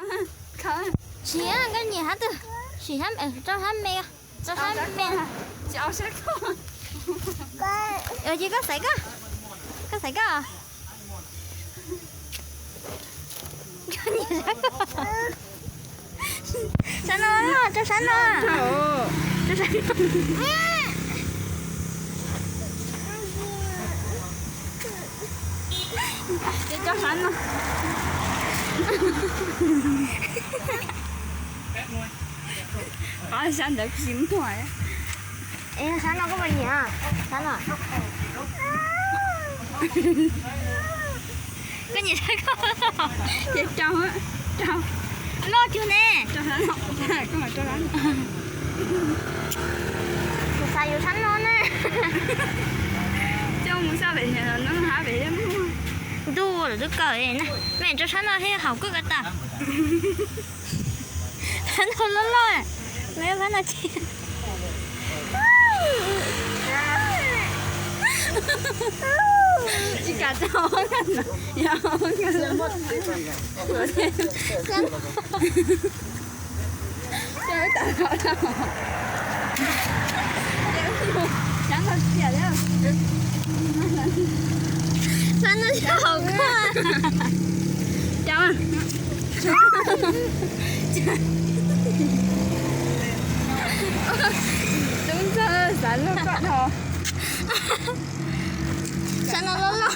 Siv koj nyiam hab twg, siv rau hab me, rau sab me. Ces koj xaiv koj, koj xaiv koj. Sab no, rau sab no. Ces rau sab no. Sab ntawd kuv tsis muaj. Es sab no koj puas nyiam? Sab no. Koj nyiam sab koj. Ces rau, rau. Loj cuag ne. Kuv xav yuav sab no na. Coj mus sab pem no hab pem. Ntuj, lawv twb kawm na. Mej rau sab no thiaj haum koj ko taw. Phab no loj loj, mej phab no tsis. Tsis kam tau. Sab no yog haum koj. Tub ntxawg, xav loj koj dhau. Sab no loj loj.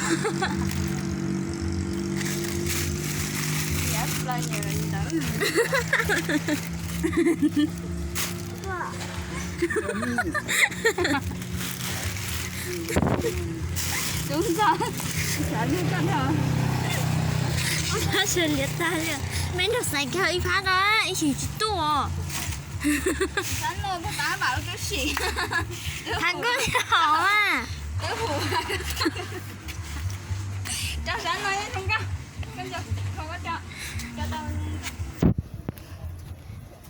Tub ntxawg, xav loj koj dhau. Ua phab sawv liav tag li. Mej nrog xaiv kawg ib phab no, ib sim tsis tuaj. Phab koj li hauv a.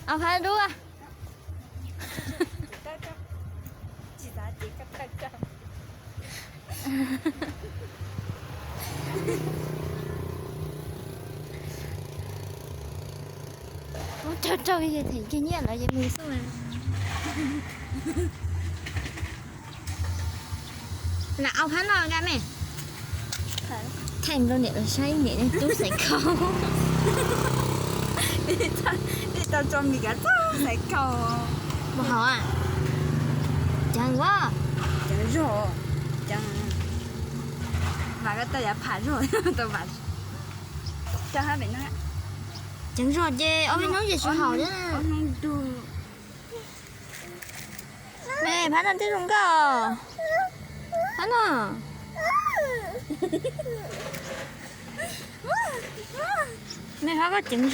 Au phab dub. Ua rau rau them kiag nyiaj lawv ces mus xwb. Lam au phab no nka mej. Thaij rau niam lawv saib, niam tub xaiv khau. Ib tau tso mis kav txog xaiv khau. Mus hauv a. Ceev ua. Ceev zog, ceev. Vam ko tau yav pham zog tau vam. Rau hab pem no. Ceev zog ces ob peb hnub ces tsis haum thiab. Mej, phab no twb zoo nkauj. Phab no. Mej, phab koj ceev